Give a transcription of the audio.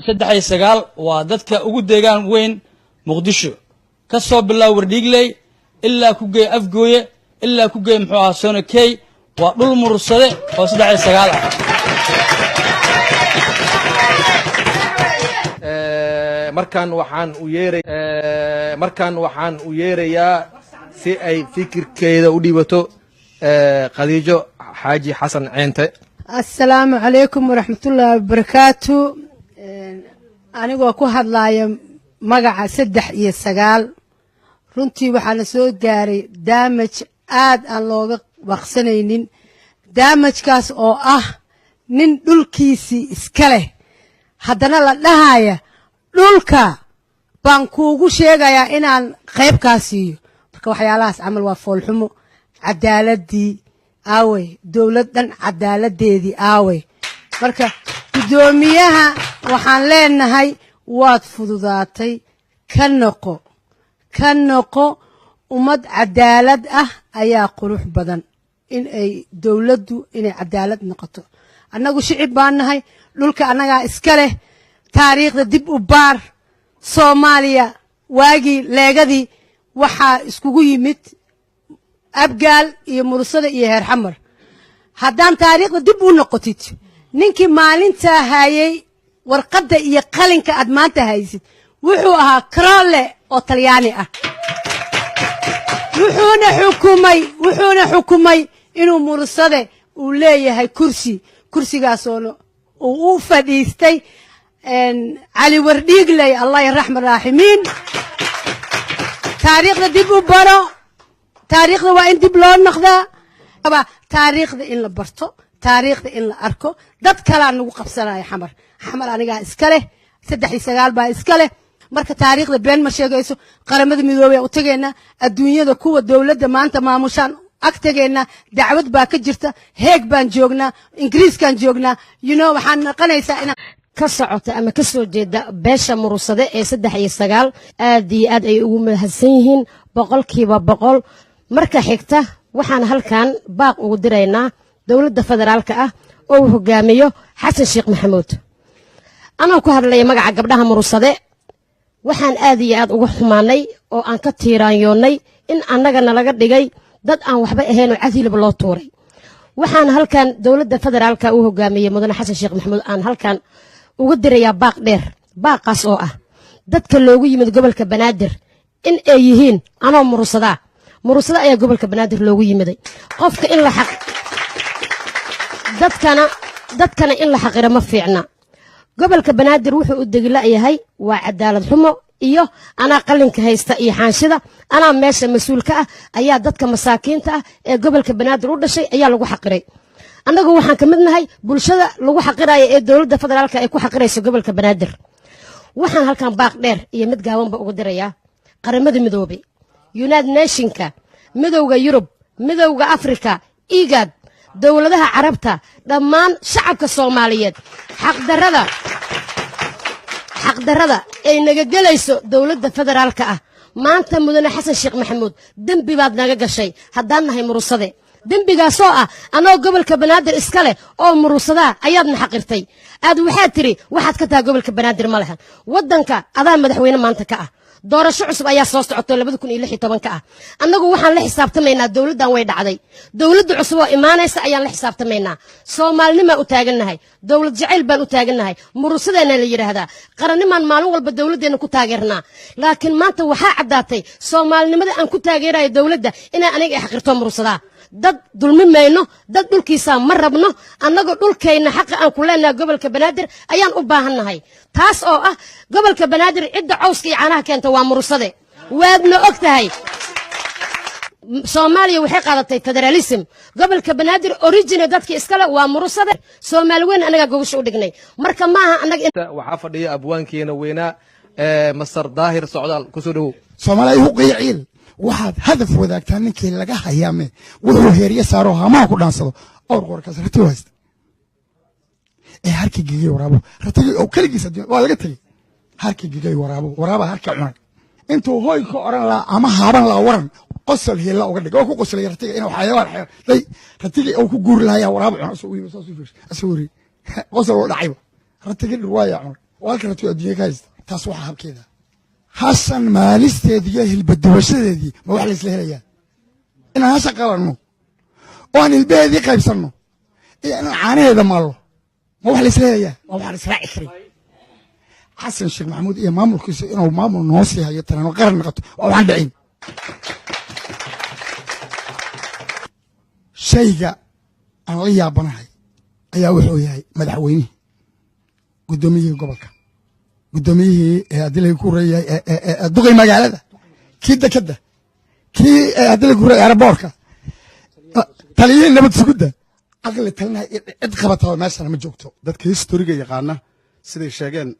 3 iyo 9 waa dadka ugu deegaan weyn Muqdisho, ka soo bilaab Wardhiigley ilaa ku geey Afgooye, ilaa ku geey, muxuu ahaa, Sonakey, waa dhul Murursade oo 3 iyo 9 ah. Markaan waxaan u yeerayaa si ay fikirkeeda u dhiibato Khadiijo Xaaji Xasan Ceente. Asalaamu calaykum waraxmatullaahi wabarakaatu. Anigoo ku hadlaaya magaca 3 iyo 9, runtii waxaana soo gaaray damage aad aan looga waqsanaynin, damage-kaas oo ah nin dhulkiisii iska leh haddana la dhahaya dhulka baan kuugu sheegayaa inaan qayb kaa siiyo. Marka waxyaalahaas camal waa foolxumo. Cadaaladii aawey? Dowlad dhan cadaaladeedii aawey? Marka guddoomiyaha waxaan leenahay, waad fududaatay, ka noqo, ka noqo. Ummad cadaalad ah ayaa qurux badan in ay dowladdu inay cadaalad noqoto. Annagu shicib baan nahay, dhulka annagaa iska leh. Taariikhda dib u baar. Soomaaliya waagii leegadii waxaa iskugu yimid Abgaal iyo Mursada iyo Heer Xamar. Haddaan taariikhda dib u noqotid, ninkii maalintaa hayay warqadda iyo qalinka aad maanta haysid wuxuu ahaa Crolle oo Talyaani ah, wuxuuna xukumay inuu Mursade uu leeyahay kursi, kursigaasoona uu u fadhiistay Cali Wardhiigley, Allah yaraxma raaximiin. Taariikhda dib u baro, taariikhda waa in dib loo noqdaa, taariikhda in la barto, taariikhda in la arko. Dad kalaa nagu qabsanaya Xamar. Xamar anigaa iska leh, 3 iyo 9 baa iska leh. Marka taariikhda been ma sheegayso. Qaramada Midoobay u tegaynaa, adduunyada kuwa dowladda maanta maamushaan ag tegaynaa. Dacwad baa ka jirta Heeg baan joognaa, Ingiriiskaan joognaa, waxaan naqanaysaa inaan ka socota ama ka soo jeeda beesha Murursade ee 3 iyo 9, aad iyo aad ay ugu mahadsan yihiin, 100%. Marka xigta, waxaan halkan baaq ugu diraynaa dowladda federaalka ah oo uu hogaamiyo Xasan Sheekh Maxamuud. Anoo ku hadlaya magaca gabdhaha Murursade, waxaan aad iyo aad uga xumaanay oo aan ka tiiraanyoonnay in annaga nalaga dhigay dad aan waxba ahayn oo cadhilib loo tuuray. Waxaan halkan dowladda federaalka uu hogaamiyey mudane Xasan Sheekh Maxamuud aan halkan uga dirayaa baaq dheer, baaqaas oo ah dadka loogu yimid gobolka Banaadir in ay yihiin anoo Mursadaa. Murursada ayaa gobolka Banaadir loogu yimiday. Qofka in la xaq dadkana in la xaqiro ma fiicna. Gobolka Banaadir wuxuu u degila-yahay waa cadaalad xumo iyo anaa qalinka haysta iyo xaanshida, anaa meesha mas-uulka ah, ayaa dadka masaakiinta ah ee gobolka Banaadir u dhashay ayaa lagu xaqiray. Annagu waxaan ka mid nahay bulshada lagu xaqiraya ee dowladda federaalka ay ku xaqirayso gobolka Banaadir. Waxaan halkan baaq dheer iyo mid gaabanba uga dirayaa Qaramada Midoobay, United Nation-ka, Midowda Yurub, Midowda Afrika, IGAD, dowladaha Carabta, dhammaan shacabka Soomaaliyeed xaqdarrada ay naga gelayso dowladda federaalka ah maanta. Mudane Xasan Sheekh Maxamuud, dembi baad naga gashay haddaan nahay Murursade, dembigaasoo ah annagoo gobolka Banaadir iska leh oo Murursadaa ayaadna xaqirtay. Aad waxaad tiri waxaad ka tahay gobolka Banaadir ma lehan. Waddanka adaa madaxweyne maanta ka ah. Doorasho cusub ayaa soo socotoo 2016-ka ah. Annagu waxaan la xisaabtamaynaa dowladdan way dhacday, dowladda cusub oo imaanaysa ayaan la xisaabtamaynaa. Soomaalinimaan u taagannahay, dowlad jacayl baan u taagannahay, Murursadeena la yidhaahdaa, qarannimaan maalin walba dowladdeenna ku taageernaa. Laakiin maanta waxaa caddaatay soomaalinimada aan ku taageerayo dowladda inay aniga i xaqirto. Murursadaa dad dulmi mayno, dad dhulkiisaa ma rabno. Annagoo dhulkayna xaqa aan ku leenahay gobolka Banaadir ayaan u baahannahay, taas oo ah gobolka Banaadir cidda cawska iyo caanaha keenta waa Murursade. Waadna og tahay, Soomaaliya waxay qaadatay federalism. Gobolka Banaadir original dadkii iskale waa Murursade. Soomaali weyn annagaa gogosha u dhignay. Marka maaha annaga. Waxaa fadhiya abwaankeena weynaa, Master Daahir Socdaal. Kusoo dhowow. Soomaaliya igu qiiciil, waxaad hadaf wadaagtaa ninkii laga hayaame wuxuu heerye saaro hamaha ku dhaansado awr qorkaas ratigu haysta ee harkii gegay waraabo ratigii oo keligiis adduunya waa laga tegey. Harkii gegay waraabo, waraaba harka cunay intuu hoy ka oran lahaa ama haaban lahaa waran qosol hiila uga dhig oo ku qoslay ratiga inuu xayawaan xeer day ratigii uu ku guuri lahaa waraabo cuna asoo u yimi saas u fiirsay asoo wari qosol oo dhacayba ratigii dhurwaaya cunay. Oo halka ratiyo adduunya ka haysta. Taas waxaa habkeeda hashan maalisteedii iyo hilbaduwashadeedii ma wax laysla helayaa? Inaan hashan qabanno oo aan hilbaheedii qaybsanno iyo inaan caanaheeda maallo, ma wax laysla helayaa? Waa waxaan israaci karin. Xasan Sheekh Maxamuud iyo maamulkiisu inuu maamul noo sii hayo tanaano qaran noqoto waa waxaan dhicin. Shayga aan la yaabanahay ayaa wuxuu yahay madaxweynihii, guddoomiyihii gobolka, guddoomiyihii haddii laga ku reeyahay duqay magaalada, kii dekeda, kii haddii laga ku reeyay aeroboorka, taliyihii nabad sugidda, caqli talinaya cid qabataba meeshana ma joogto. Dadka historiga yaqaana siday sheegeen